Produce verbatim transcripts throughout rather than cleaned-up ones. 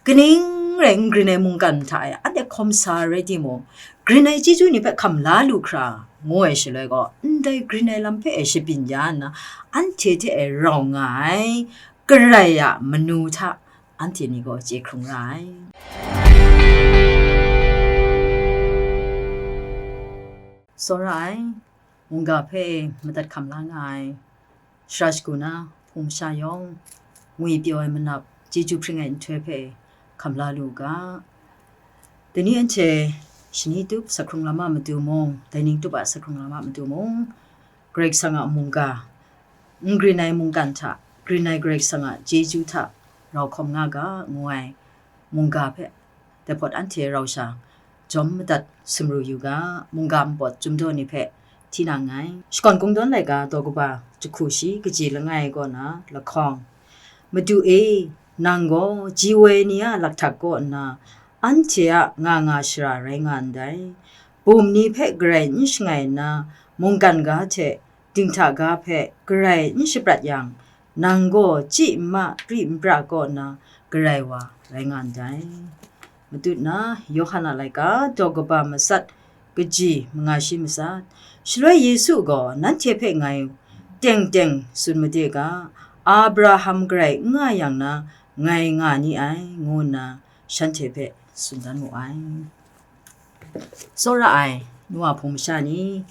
Kaning rai n grin ai mungkan hta e anhte hkawm sa rai timung, grin ai chyeju ni hpe hkam la lu hkra, ngu ai shaloi gaw, ndai grin ai lam hpe e shabyin ya nna, anhte hte e rau nga ai Karai a manu hta anhte ni gaw chye hkrung ra ai. Tsawra ai, mungga hpe madat hkam la nga ai, shara shagu na hpung masha yawng, ngwi pyaw ai manap, chyeju hpring ai nhtoi hpe hkam la lu u ga. Dai ni anhte shani tup sa hkrung lam a matu mung, dai ning tup a sa hkrung lam a matu mung, Karai Kasang a mungga, n grin ai mungkan hta, grin ai Karai Kasang a chyeju hta rau hkawm nga ga, ngu ai mungga hpe, dai hpawt anhte rau sha jawm madat sumru yu ga, mungga npawt chyum daw ni hpe hti na nngai. Shakawn Kungdawn laika daw kaba jahku shi kaji langai kaw na lahkawng, Madu e, nang gaw ji woi ni a lakhtak kaw nna, anhte a nga nga shara rai nga ndai. Bum ni hpe garai n shangai nna, mungkan ga hte dinghta ga hpe garai n shaprat yang, nang gaw chyi n ma pri n pra kaw nna garai wa rai nga ndai. Matut na Yawhan a laika daw kaba matsat kaji manga shi matsat. Shaloi Yesu gaw, "Nanhte hpe ngai teng teng tsun made ga, Abraham garai n nga yang na, ngai nga ni ai," ngu nna shanhte hpe tsun dan mu ai. Tsawra ai, nu wa hpung masha ni,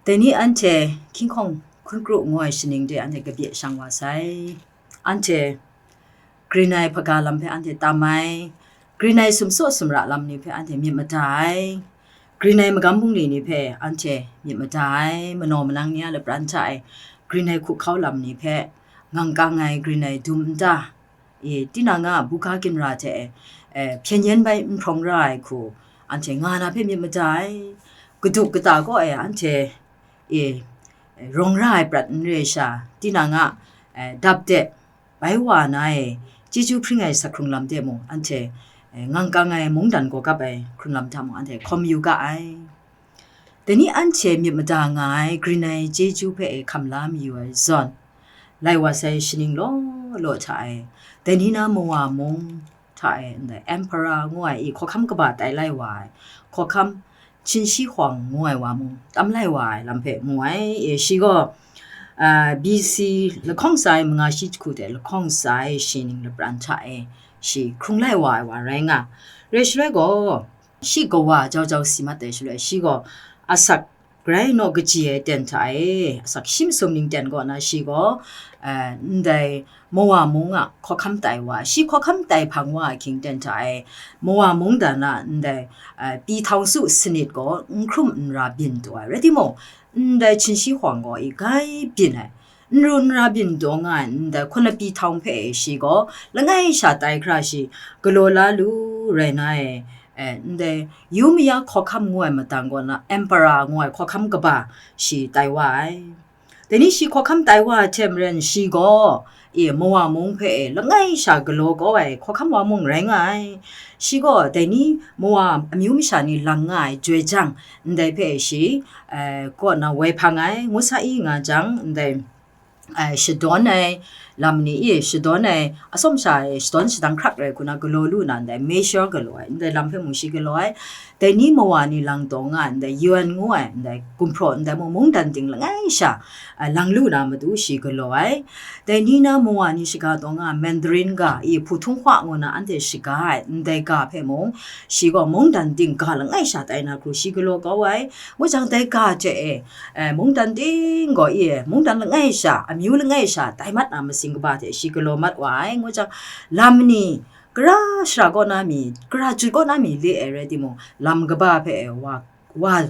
dai ni anhte hkying hkawng hkun kru ngu ai shaning de anhte kabye shang wa sai. Anhte grin ai hpaga lam hpe anhte tam ai, grin ai sumsaw sumra lam ni hpe anhte myit mada ai, grin ai magam bungli ni hpe anhte myit mada ai, manaw manang ni a lapran hta e grin ai hkuhkau lam ni hpe ngang kang ai, grin ai dum nta, e, tinang a buga ginra hte e, e, hpyen yen bai n hprawng ra ai hku, anhte nga na hpe myit mada ai, kadu kata kaw e anhte, e, rawng ra ai prat n re sha, tinang a, e, dap de bai wa na e, chyeju hpring ai sa hkrung lam de mung, anhte, e, ngang kang ai mungdan gaw kap ai hkrung lam hta mung, anhte hkawm yu ga ai. Dai ni anhte myit mada nga ai grin ai chyeju hpe e hkam la mayu ai zawn, lai wa sai shaning law law hta e, dai ni na mawa mung hta e, ndai Emperor ngu ai i hkawhkam kaba tai lai wa ai, hkawhkam Qin Shi Huang ngu ai wa mung tam lai wa ai lam hpe mu ai. E, shi gaw, a, B C lahkawng tsa ai manga shi jahku de lahkawng tsa ai shi ning lapran hta e shi hkrung lai wa ai wa rai nga. Rai shaloi gaw, shi kawa jau jau si mat ai shaloi, shi gaw asak grai naw kaji ai ten hta e, asak shi masum ning ten kaw na shi gaw, eh, ndai mawa mung a hkawhkam tai wa, shi hkawhkam tai hpang wa ahkying ten hta e, mawa mungdan a ndai, eh, Pi Htawng Su sanit gaw n hkrum n ra byin taw ai. Rai timung, ndai Qin Shi Huang gaw i grai byin ai. N ru n ra byin taw nga ai ndai hkun lapi htawng hpe e shi gaw langai sha tai hkra shi galaw la lu rai na e, e, ndai yu maya hkawhkam ngu ai matang gaw na Emperor ngu ai hkawhkam kaba shi tai wa ai. Dai ni shi hkawhkam tai wa ai hte maren shi gaw, e, mawa mung hpe e langai sha galaw kau ai hkawhkam wa mung rai nga ai. Shi gaw dai ni mawa amyu masha ni lang nga ai joi jang, ndai hpe e shi, e, kaw na woi hpang ai, ngu sa i nga jang, ndai, ai, shadawn ai lam ni e, shadawn ai, atsawm sha e, shadawn shadang hkrak rai hku na galaw lu na ndai, measure galaw ai, ndai lam hpe mung shi galaw ai, dai ni mawa ni lang taw nga ai, ndai, yuan ngu ai, ndai, gumhpraw ndai mung mungdan ting langai sha, ai, lang lu na matu shi galaw ai, dai ni na mawa ni shaga taw nga ai, Mandarin ga e, Puhtunghwa ngu na anhte shaga ai, ndai ga hpe mung, shi gaw mungdan ting ga langai sha tai na hku shi galaw kau ai, ngu jang dai ga hte e, eh, mungdan ting gaw e, mungdan langai sha, amyu langai sha, tai mat na masing kaba hte shi galaw mat wa ai, ngu jang, lam ni, gara shara kaw na mi, gara jut kaw na mi le ai rai timung, lam kaba hpe e wa, wa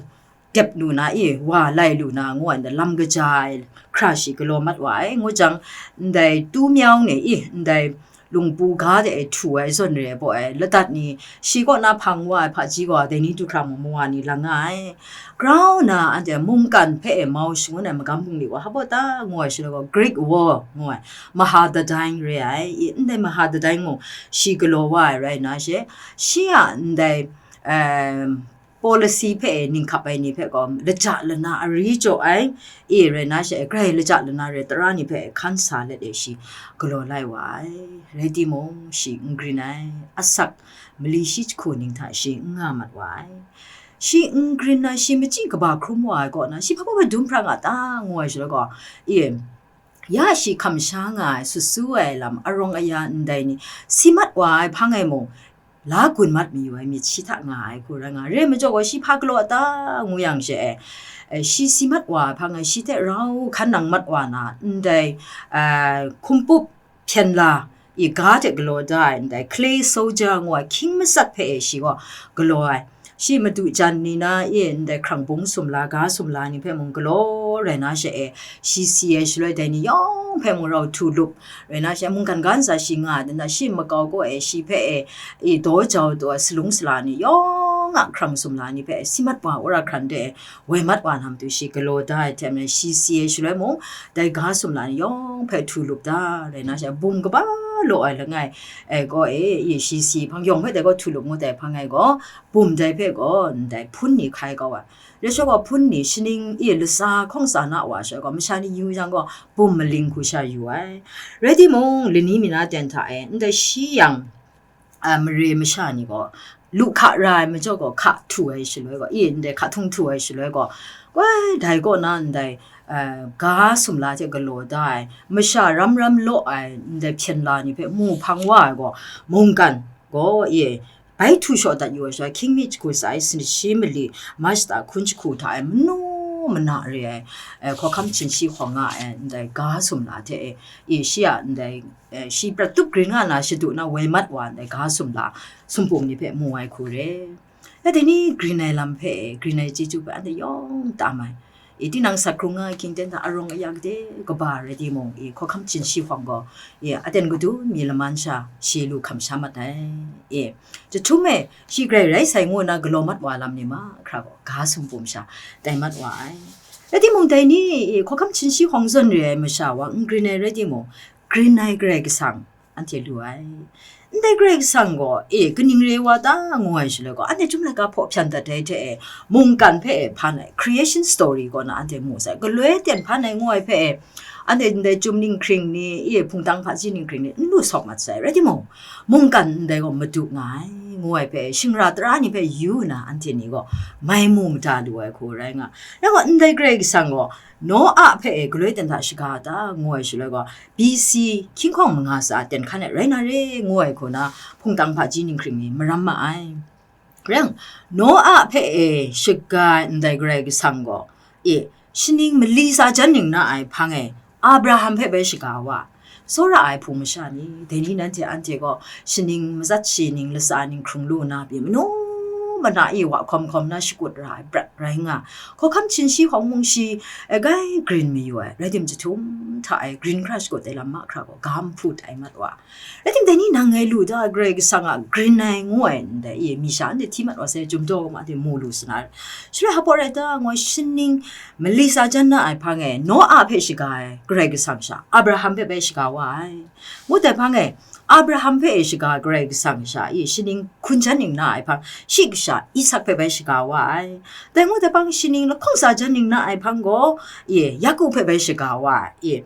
dep lu na e, wa lai lu na, ngu ai, lam kaja ai hkra shi galaw mat wa ai, ngu jang, ndai tu myawng ni e, ndai lungpu ga de e htu ai zawn re ai baw ai, ladat ni, shi kaw na hpang wa ai hpaji gaw, dai ni du hkra mung mawa ni lang nga ai. Grau na anhte mungkan hpe e mau shangun ai magam bungli wa hpa ta ngu ai shaloi gaw, Greek War ngu ai, Mahadadain re ai, i, ndai Mahadadain mung shi galaw wa ai rai na she, shi a ndai, em, policy hpe e ninghkap ai ni hpe gaw laja lana ari jaw ai, e rai na she, grai laja lana re tara ni hpe hkan sa let e shi galaw lai wa ai. Rai timung, shi n grin ai, asak mali shi jahku ning hta shi n nga mat wa ai. Shi n grin ai, shi machyi kaba hkrum wa ai kaw na, shi hpa baw hpe dum hpra nga ta, ngu ai shaloi gaw, e, ya shi hkam sha nga ai, sut su ai lam, arawng aya ndai ni, si mat wa ai hpang e mung, la gun mat mayu ai myit shi hta nga ai hku rai nga ai. Re ai majaw gaw, shi hpa galaw a ta ngu yang she e, e, shi si mat wa ai hpang e, shi hte rau hkan nang mat wa na, ndai, a, hkum pup hpyen la, i ga hte galaw da ai, ndai clay soldier ngu ai hkying matsat hpe e shi gaw galaw ai. Shi madu jan ni na, i ndai hkrang bung sumla, ga sumla ni hpe mung galaw rai na she e, shi si ai shaloi dai ni yawng hpe mung rau htu lup rai na she, mungkan ga ntsa shi nga ai dan na, shi makau kaw e shi hpe e, i daw jau taw ai salung sala ni yawng a hkrang sumla ni hpe e, si mat wa wora hkran de e, woi mat wa na matu shi galaw da ai hte maren, shi si ai shaloi mung, dai ga sumla ni yawng hpe htu lup da rai na she, bum kaba law ai langai, e, gaw e, i shi si hpang yawng hpe dai gaw htu lup ngut ai hpang ai gaw, bum dai hpe gaw ndai hpun ni hkai kau ai. Rai sha gaw, hpun ni shaning, i latsa hkawng tsa na wa sha gaw, masha ni yu yang gaw, bum maling hku sha yu ai. Rai timung, lani mi na ten hta e, ndai shi yang, a, mare masha ni gaw, lu hka ra ai majaw gaw, hka htu ai shaloi gaw, i ndai hka htung htu ai shaloi gaw, koi dai kaw na ndai, a, ga sumla hte galaw da ai, masha ram ram law ai, ndai hpyen la ni hpe mu hpang wa ai gaw, mungkan gaw, i, bai htu shaw dat yu ai sha, hkying mi jahku tsa ai sanit shi mali, ma shata hkun jahku hta e manu mana re ai, e, hkawhkam hpyin shi hkawng nga ai, ndai ga sumla hte e, i, shi a ndai, e, shi prat tup grin nga na shadu na woi mat wa ndai ga sumla, sumpum ni hpe mu ai hku re. Ya dai ni grin ai lam hpe e, grin ai chyeju hpe anhte yawng tam ai. I, tinang sat hkrung nga ai hkying ten hta arawng aya gade kaba rai timung, i, hkawhkam hpyin shi hkawng gaw, i, aten kadum mi laman sha shi lu hkam sha mat ai. I, jahtum e, shi grai rai sai ngu nna galaw mat wa lam ni mahkra gaw, ga sumpum sha tai mat wa ai. Rai timung, dai ni, i, hkawhkam hpyin shi hkawng zawn re ai masha wa n grin ai rai timung, grin ai Karai Kasang anhte lu ai. Ndai Karai Kasang gaw, e, kaning re wa ta, ngu ai shaloi gaw, anhte chyum laika hpaw hpyan dat ai hte e, mungkan hpe e hpan ai, creation story kaw na anhte mu sai, galoi ten hpan ai ngu ai hpe e, anhte ndai chyum ninghkring ni, e, hpungtang hpaji ninghkring ni, n lu sawk mat sai. Rai timung, mungkan ndai gaw madu nga ai, ngu ai hpe e, shingra tara ni hpe yu nna anhte ni gaw mai mu mada lu ai hku rai nga. Rai gaw, ndai Karai Kasang gaw, Noa hpe e galoi ten hta shaga ta, ngu ai shaloi gaw, B C hkying hkawng manga tsa ten hkan e rai na re, ngu ai hku na, hpungtang hpaji ninghkring ni maram ma ai. Rai yang, Noa hpe e shaga ai ndai Karai Kasang gaw, e, shaning mali tsa jan ning na ai hpang e, Abraham hpe bai shaga wa, tsawra ai hpung masha ni, dai ni nanhte anhte gaw shaning matsat shi ning, latsa ning hkrung lu na pyi, manu mana e wa hkawm hkawm na shakut ra ai prat rai nga, hkawhkam hpyin shi hkawng mung shi, e, grai grin mayu ai, rai tim jahtum hta e grin hkra shakut ai lam mahkra gaw, ga nhput ai mat wa. Rai tim, dai ni nang ngai lu da, Karai Kasang a grin ai ngu ai ndai, e, mi sha anhte hti mat wa sai, Chyum daw ma de mu lu sa na. Shaloi hpa rai ta, ngu ai, shaning mali tsa jan na ai hpang e, Noa hpe shaga ai Karai Kasang sha, Abraham hpe bai shaga wa ai. Ngut ai hpang e, Abraham hpe e shaga Karai Kasang sha, e, shaning hkun jan ning na ai hpang, shi kasha Isak hpe bai shaga wa ai. Dai ngut ai hpang, shaning lahkawng tsa jan ning na ai hpang gaw, e, Yaku hpe bai shaga wa ai. E,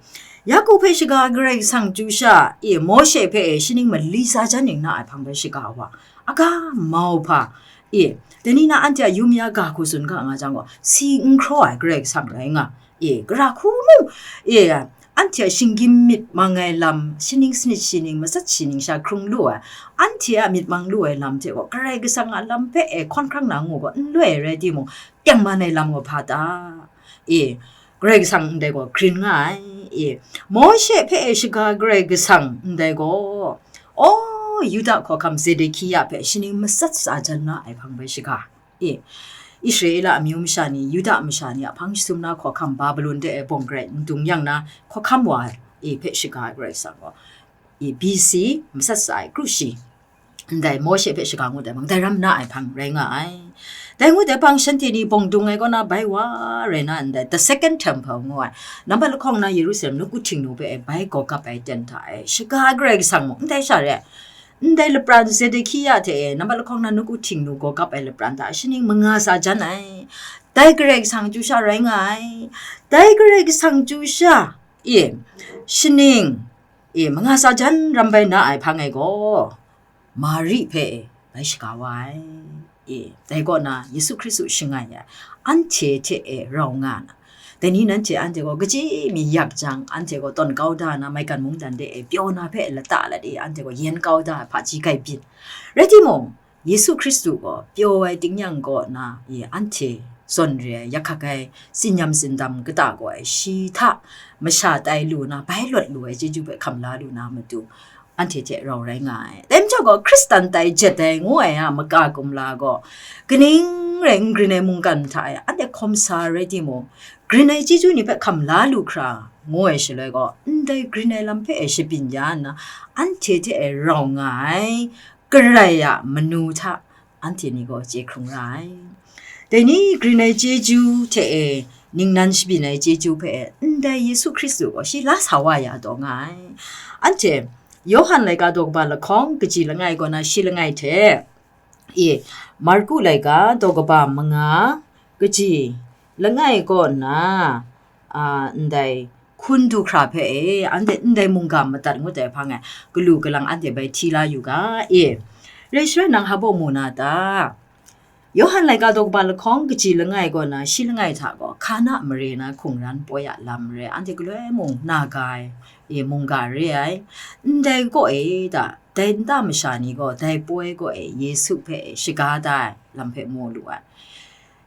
Yaku hpe shaga Karai Kasang chyu sha, e, Mawshe hpe e shaning mali tsa jan ning na ai hpang bai shaga wa, aga mau hpa, e, dai ni na anhte a yu mi a ga hku tsun ga nga jang gaw, si n hkraw ai Karai Kasang rai nga, e, gara hku mung, e, anhte a shinggyim myit mang ai lam, shaning sanit shi ning, matsat shi ning sha hkrung lu ai, anhte a myit mang lu ai lam hte gaw, Karai Kasang a lam hpe e hkawn hkrang na ngu gaw, n loi ai rai timung, tengman ai lam gaw hpa ta? E, Karai Kasang ndai gaw grin nga ai. E, Mawshe hpe e shaga Karai Kasang ndai gaw, aw, Yuda hkawhkam Zedekia hpe shaning matsat tsa jan na ai hpang bai shaga. E, Israela amyu masha ni, Yuda masha ni a hpang jahtum na hkawhkam Babilon de e bawng garai n dung yang na hkawhkam wa e hpe shaga ai Karai Kasang gaw, e, B C matsat tsa ai kru shi, ndai Mawshe hpe shaga ngut ai hpang, dai ram na ai hpang rai nga ai. Dai ngut ai hpang, shanhte ni bawng dung ai kaw na bai wa rai na, ndai The Second Temple ngu ai, nambat lahkawng na Yerusalem nawku Htingnu hpe e bai gaw gap ai ten hta e shaga ai Karai Kasang mung ndai sha re ai. Ndai lapran Zedekia hte e, nambat lahkawng na nawku htingnu gaw kap ai lapran hta shaning manga sa jan ai. Dai Karai Kasang chyu sha rai nga ai. Dai Karai Kasang chyu sha, e, shaning, e, manga sa jan ram bai na ai hpang e gaw, Mari hpe e, bai shaga wa ai. E, dai kaw na Yesu Hkristu shangai ai, anhte hte e rau nga na, dai ni nanhte anhte gaw kaji mi yak jang, anhte gaw tawn kau da na, maigan mungdan de e pyaw na hpe lata lat e, anhte gaw yen kau da ai hpaji grai byin. Rai timung, Yesu Hkristu gaw pyaw ai tingnyang kaw na, e, anhte zawn re ai, yak hkak ai, tsinyam tsindam kata gaw ai, shi hta masha tai lu na, bai lawt lu ai chyeju hpe hkam la lu na matu, anhte hte rau rai nga ai. Dai majaw gaw, Hkristan tai jet ai ngu ai a maka kumla gaw, kaning rai n grin ai mungkan hta e, anhte hkawm sa rai timung, grin ai chyeju ni hpe hkam la lu hkra, ngu ai shaloi gaw, ndai grin ai lam hpe e shabyin ya nna, anhte hte e rau nga ai, Karai a manu hta, anhte ni gaw chye hkrung ra ai. Dai ni grin ai chyeju hte e, ningnan shabyin ai chyeju hpe e, ndai Yesu Hkristu gaw shi la sa wa ya taw nga ai. Anhte, Yawhan laika daw kaba lahkawng kaji langai kaw na shi langai hte, e, Marku laika daw kaba manga kaji langai kaw na, a, ndai hkun du hkra hpe e, anhte ndai mungga madat ngut ai hpang e, galu galang anhte bai hti la yu ga, e. Rai shaloi nang hpa baw mu na ta? Yawhan laika daw kaba lahkawng kaji langai kaw na shi langai hta gaw, Hkana mare na hkungran poi a lam re, anhte galoi mung na ga ai, e, mungga re ai. Ndai kaw e ta, dai nta masha ni gaw dai poi kaw e Yesu hpe shaga da ai lam hpe mu lu ai.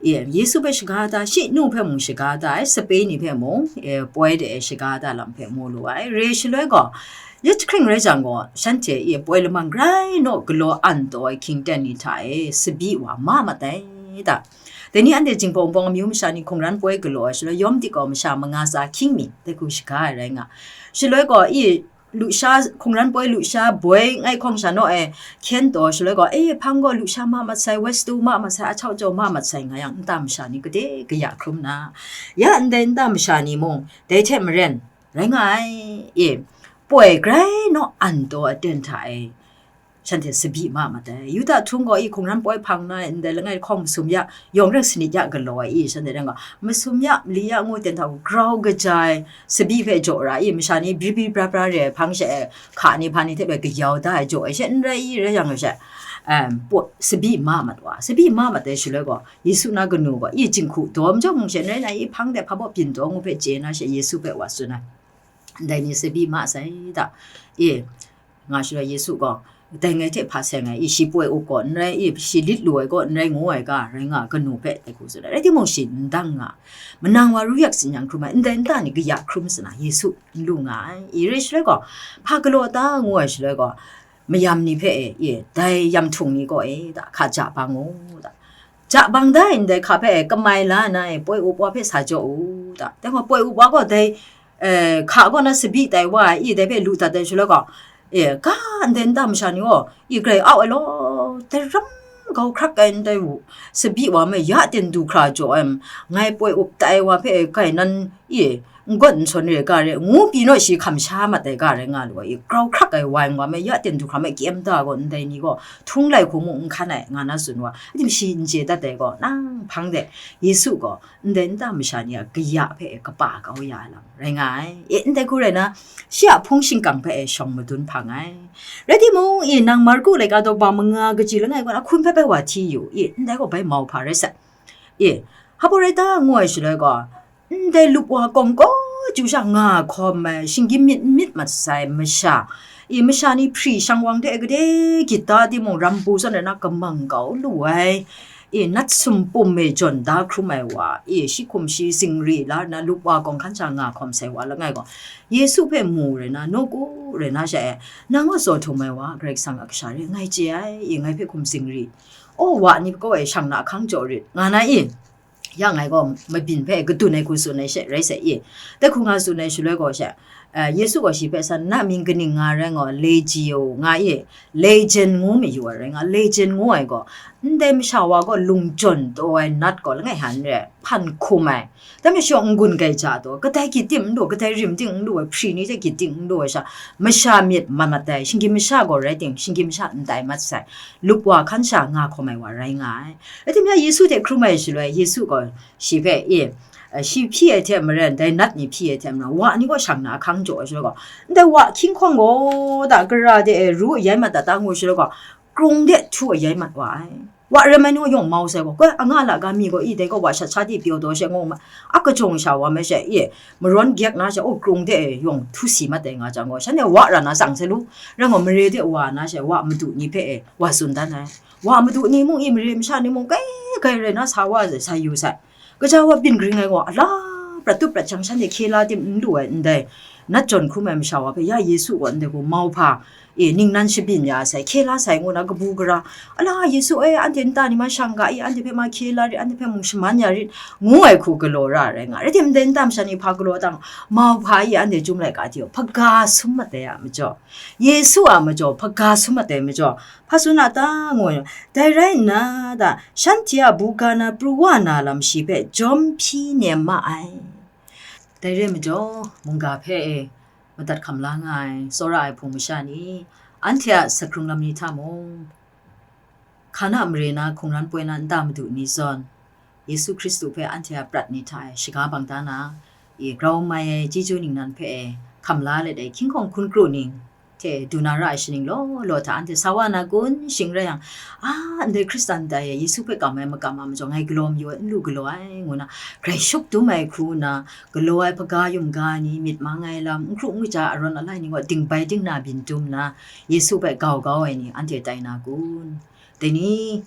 E, Yesu hpe shaga da, shi nu hpe mung shaga da ai, sape ni hpe mung, e, poi de e shaga da lam hpe mu lu ai. Re shaloi gaw, ya jahkring rai jang gaw, shanhte, e, poi lamang grai naw galaw an taw ai hkying ten ni hta e, tsabyi wa ma mat ai ta. Dai ni anhte Jinghpaw Wunpawng amyu masha ni hkungran poi galaw ai shaloi, yawm dik gaw masha manga tsa hkying mi, dai hku shaga ai rai nga. Shaloi gaw, e, lusha, hkungran poi lusha boi ngai hkawng sha naw e hkyen taw shaloi gaw, e, hpang gaw lusha ma mat sai, west tu ma mat sai, achau chau ma mat sai nga yang, nta masha ni gade kaya hkrum na, ya ndai nta masha ni mung dai hte maren rai nga ai, e, poi grai naw an taw aten hta e, shanhte tsabyi ma mat ai. Yuda htung gaw, i hkungran poi hpang na, ndai langai hkawng masum ya, yawng rai sanit ya galaw ai, i shanhte rai nga, masum ya, mali ya ngu ten hta grau kaja ai, tsabyi hpe jaw ra, i masha ni bri bri bra bra re ai hpang she, hka ni hpa ni hte bai kayau da ai jaw ai she, n rai i, rai yang she, em, poi, tsabyi ma mat wa, tsabyi ma mat ai shaloi gaw, Yesu na kanu gaw, i jinghku dawm jawng she, n rai na, i hpang de hpa baw byin taw ngu hpe chye na she, Yesu hpe wa tsun ai. Ndai ni tsabyi ma sai ta, e, nga shaloi Yesu gaw, dai ngai hte hpa seng ai, i shi poi up gaw n rai, i shi lit lu ai gaw n rai ngu ai ga, rai nga, kanu hpe dai hku tsun ai. Rai timung, shi n dang nga, manang wa ru yak tsin yang hkrum ai, ndai nta ni kaya hkrum sa na, Yesu n lu nga ai. I rai shaloi gaw, hpa galaw ta ngu ai shaloi gaw, mayam ni hpe e, e, dai yam htung ni gaw e, da, hka ja bang u, da. Ja bang da ai ndai hka hpe kamai la na e, poi up wa hpe sa jaw u, da. Dai gaw poi up wa gaw dai, e, hka gaw na tsabyi tai wa ai, i dai hpe lu dat ai shaloi gaw, e, ga ndai nta masha ni gaw, i grai au ai law, dai ram gau hkrak ai ndai u, tsabyi wa me ya ten du hkra jaw ai, ngai poi up tai wa hpe e, kai nan, i, n gawn n sawn re ga re, ngu pyi naw shi hkam sha mat ai ga rai nga lu ai, i grau hkrak ai wai wa me, ya ten du hkra me kyem da gaw, ndai ni gaw htung lai hku mung n hkan ai, nga na tsun wa, adim shi n chye dat ai gaw, nang hpang de, Yesu gaw ndai nta masha ni a kaya hpe e kapa kau ya ai lam rai nga ai. E, ndai hku rai na, shi a hpung shingkang hpe e shawng madun hpang ai. Rai timung, i, nang Marku laika daw ba manga kaji langai gaw na hkun hpe bai wa hti yu, i, ndai gaw bai mau hpa rai sai. E, hpa rai ta ngu ai shaloi gaw, ndai lup wa kawng kaw chyu sha nga hkawm ai, shinggyim myit n myit mat sai masha, e, masha ni hpri shang wang hte gade gyit da timung, ram bu zawn rai na kamang kau lu ai, e, nat sumpum e jawn da hkrum ai wa, e, shi hkum shi zingri la na lup wa kawng hkan sha nga hkawm sai wa langai gaw, Yesu hpe mu rai na, nawku rai na sha e, nang gaw zaw htum ai wa, Karai Kasang a kasha re, ngai chye ai, e, ngai hpe hkum zingri, o, wa ni kaw e shang na ahkang jaw rit, nga na i, ya ngai gaw mabyin hpe kadun ai hku tsun ai she rai sai i, dai hku nga tsun ai shaloi gaw she, Yesu gaw shi hpe san, na mying kaning nga rai nga, Legio nga e, Legion ngu mayu ai rai nga, Legion ngu ai gaw, ndai masha wa gaw lungjawn taw ai nat gaw langai han re hpan hkum ai. Dai majaw n-gun gaija taw, kadai gyit ting n lu, kadai rim ting n lu ai, hpri ni hte gyit ting n lu ai sha, masha myit mat mat ai, shinggyim masha gaw rai ting, shinggyim masha n tai mat sai, lup wa hkan sha nga hkawm ai wa rai nga ai. Rai timung, Yesu hte hkrum ai shaloi, Yesu gaw shi hpe, e, shi hpyi ai hte maren, dai nat ni hpyi ai hte maren, wa ni gaw shang na ahkang jaw ai shaloi gaw, ndai wa hkying hkawng gaw da, gara de e ru ayai mat dat ta ngu shaloi gaw, krung de htu ayai mat wa ai. Wa ram ai ni gaw yawng mau sai gaw, koi, anga la ga mi gaw, i dai gaw wa shat sha di pyaw daw she, ngu ma, a kajawng sha wa mai she, e, marawn gyak na she, o, krung de e yawng htu si mat ai nga jang gaw, shanhte wa ra na tsang sai lu, rai gaw, mare de wa na she, wa madu ni hpe e wa tsun dan ai. Wa madu ni mung, i mare masha ni mung, kai kai rai na sa wa sai yu sai. Kaja wa byin karing ai gaw, ala prat tup prat jang, shanhte hkye la tim n lu ai ndai, nat jawn hkrum ai masha wa hpe, ya Yesu gaw ndai gaw mauhpa, e, ningnan shabyin ya sai, hkye la sai ngu na kabu gara, ala Yesu e, anhte nta ni ma shang ga i, anhte hpe ma hkye la rit, anhte hpe mung shaman ya rit, ngu ai hku galaw ra rai nga. Rai timung, ndai nta masha ni hpa galaw tam, mauhpa e anhte chyum laika hte hpaga sum mat ai a majaw, Yesu a majaw hpaga sum mat ai majaw, hpa tsun a ta ngu, dai rai nna da, shanhte a buga na pru wa na lam shi hpe jawm hpyi nem ma ai. Dai rai majaw, mungga hpe e madat hkam la nga ai tsawra ai hpung masha ni, anhte a sakrung lam ni hta mung, Hkana mare na hkungran poi na nta madu ni zawn, Yesu Hkristu hpe anhte a prat ni hta e shaga bang da na, e grau mai ai chyeju ningnan hpe e hkam la let ai hkying hkawng hkun kru ning hte du na ra ai shaning law law hta anhte sa wa na kun? Shing rai yang, a, ndai Hkristan tai e Yesu hpe kam ai makam a majaw ngai galaw mayu ai, n lu galaw ai, ngu na grai shuk dum ai hku nna, galaw ai hpaga yum ga ni, myit mang ai lam, n hkru n kaja arawn alai ni gaw dingbai dingna byin dum nna, Yesu hpe gau gau ai ni anhte tai na kun? Dai ni,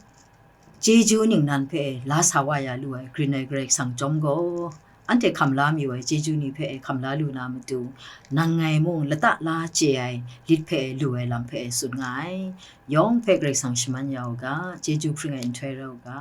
chyeju ningnan hpe la sa wa ya lu ai, grin ai Karai Kasang chyawm gaw, anhte hkam la mayu ai chyeju ni hpe hkam la lu na matu, nang ngai mung lata la chye ai lit hpe lu ai lam hpe tsun nga ai. Yawng hpe Karai Kasang shaman ya u ga, chyeju hpring ai nhtoi rai u ga.